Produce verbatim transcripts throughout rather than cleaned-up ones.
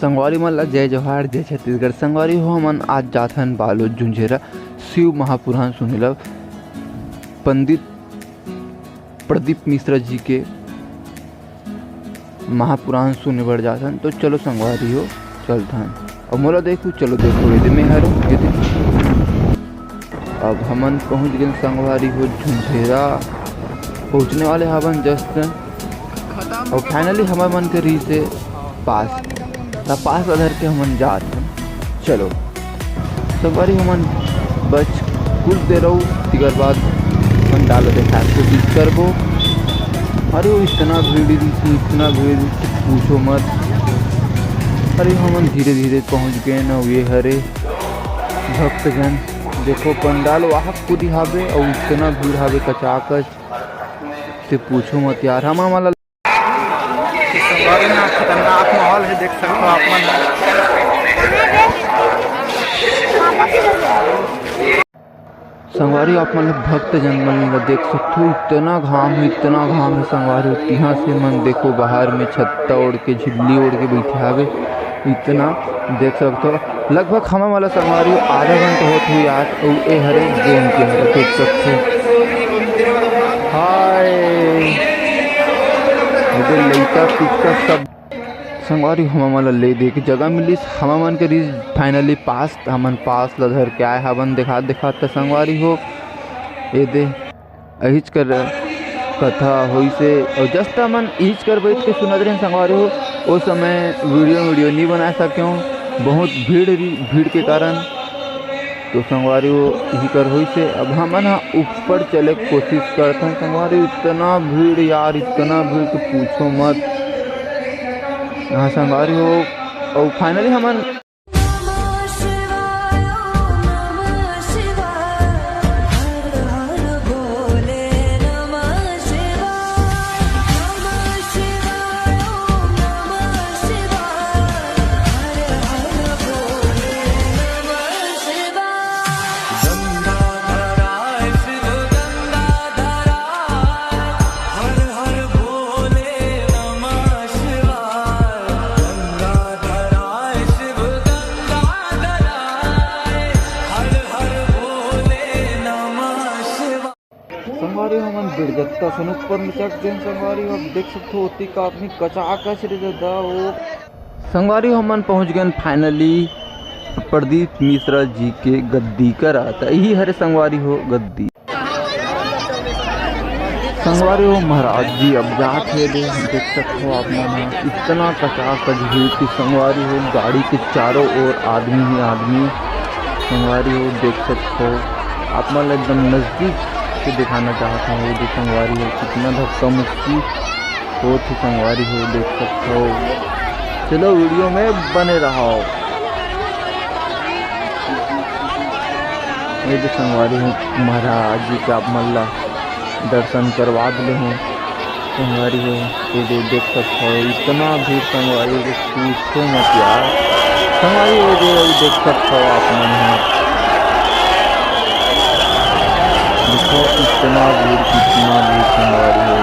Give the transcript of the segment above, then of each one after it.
संगवारी मन ला जय जोहार, जय छत्तीसगढ़। संगवारी हो, हमन आज जात हन बालोद झुंझेरा शिव महापुराण सुने ला पंडित प्रदीप मिश्रा जी के महापुराण सुने बर जात हन। तो चलो संगवारी हो, चलत हन। अउ मोला देखो, चलो देखो, ये दे मैं हरो, ये दे। अब हमन पहुंच गए संगवारी हो झुंझेरा, पहुंचने वाले हवन just। अउ finally हमर मन के रहिस हे पास, त पास ला धर के हमन जात हन। चलो संगवारी, हमन बस कुछ देर अउ, तेकर बाद पंडाल देखाए के कोशिश करबो। अरे वो इतना भीड़ रहिस, इतना भीड़, पूछो मत। अरे हमन धीरे धीरे पहुंच गए न, ये हरे भक्तजन। देखो पंडाल वहाँ पूरी हावे अउ इतना भीड़ हावे कचाकच, ते पूछो मत यार। हम हमला संगवारी हो, खतरनाक माहौल हे, देख सकथो आप मन। संगवारी हो, आप मन भक्तजन मन ला देख सकथो, इतना घाम हे, इतना घाम हे संगवारी हो। तिहां से मन देखो बाहर में छत्ता ओढ़ के, झिल्ली ओढ़ के बैठे हावे, इतना देख सकथो। लगभग हमन वाला संगवारी हो आधा घंटा होत हुई आज, अउ ए हरे जोन के हरे देख सकथो। हाय, एदे लइका पिचका सब संगवारी हो हमन ला ले दे के जगह मिलिस। हमन मन के रहिस finally पास, त हमन पास ला धर के आए हवन। देखा देखा त संगवारी हो, एदे अहिच कर कथा होइसे, अउ just हमन इहिच कर बैठ के सुनत रहेन संगवारी हो। ओ समय video, video नी बना सकेंव, बहुत भीड़ रही, भीड़ के कारण। तो संगवारी हो, इही कर होइसे। अब हमन ह ऊपर चले के कोशिश करथन संगवारी हो, इतना भीड़ यार, इतना भीड़ कि पूछो मत। हाँ संगवारी हो, अउ finally हमन संगवारी हो, हमन बिड़गत्ता सन ऊपर में चढ़ गेन संगवारी हो। अब देख सकथो, ओती का आदमी कचाकच रे दादा, ओ। संगवारी हो, हमन पहुंच गेन finally प्रदीप मिश्रा जी के गद्दी करा। त इही हरे संगवारी हो गद्दी। संगवारी हो, महाराज जी अब जात हे दे, देख सकथो आप मन ह, इतना कचाकच भीड़ कि संगवारी हो, गाड़ी के चारों ओर आदमी ही आदमी। संगवारी हो, देख सकथो, आप मन ला एकदम नजदीक से दिखाना चाहत हूँ, ये दे संगवारी हो, कितना धक्का मुक्की होत हे संगवारी हो, देख सकथो। चलो video में बने रहो। ये दे संगवारी हो, महाराज जी के आप मन ला दर्शन करवा दिले हों। संगवारी हो, ये दे देख सकथो, इतना भीड़ संगवारी हो, पूछो मत यार। संगवारी हो, ये दे, ये देख सकथो आप मन ह। देखो, इतना भीड़, कितना भीड़ संगवारी हो।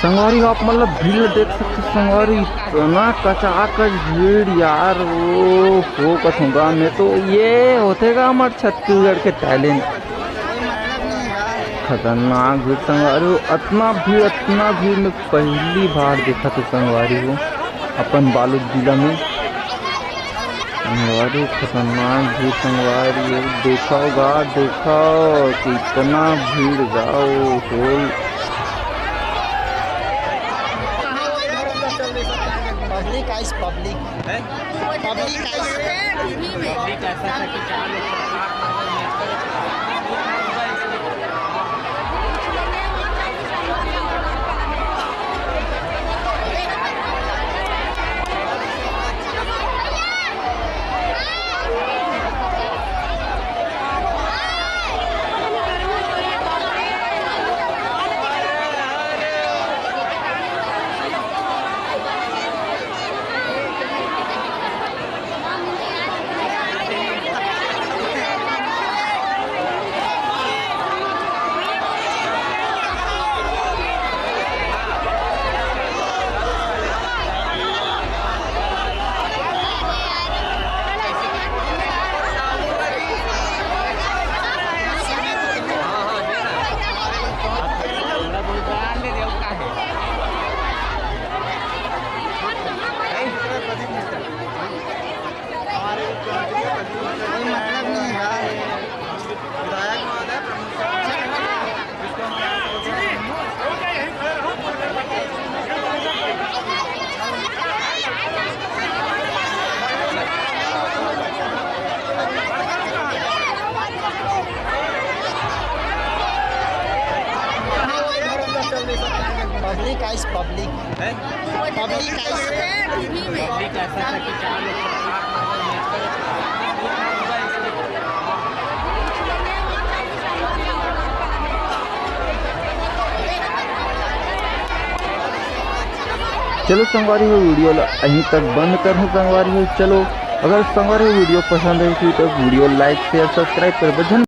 संगवारी हो, आप मन ला भीड़ ला देख सकथो संगवारी, इतना कचाकच भीड़ यार, ओ हो कथों गा मैं तो, ये होथे गा हमर छत्तीसगढ़ के talent। खतरनाक भीड़ संगवारी हो, अतना भीड़, अतना भीड़ मैं पहली बार देखत हों संगवारी हो, अपन बालोद जिला में। संगवारी, खतरनाक भीड़ संगवारी, देखो गा, देखो, कितना भीड़ गा, ओ हो। Public आइस, public। Public आइस। Guys, public, public guys। चलो संगवारी हो, वीडियो ला यहीं तक बंद करहूँ संगवारी हो। चलो, अगर संगवारी हो वीडियो पसंद आई तो वीडियो like, share, subscribe कर बजन।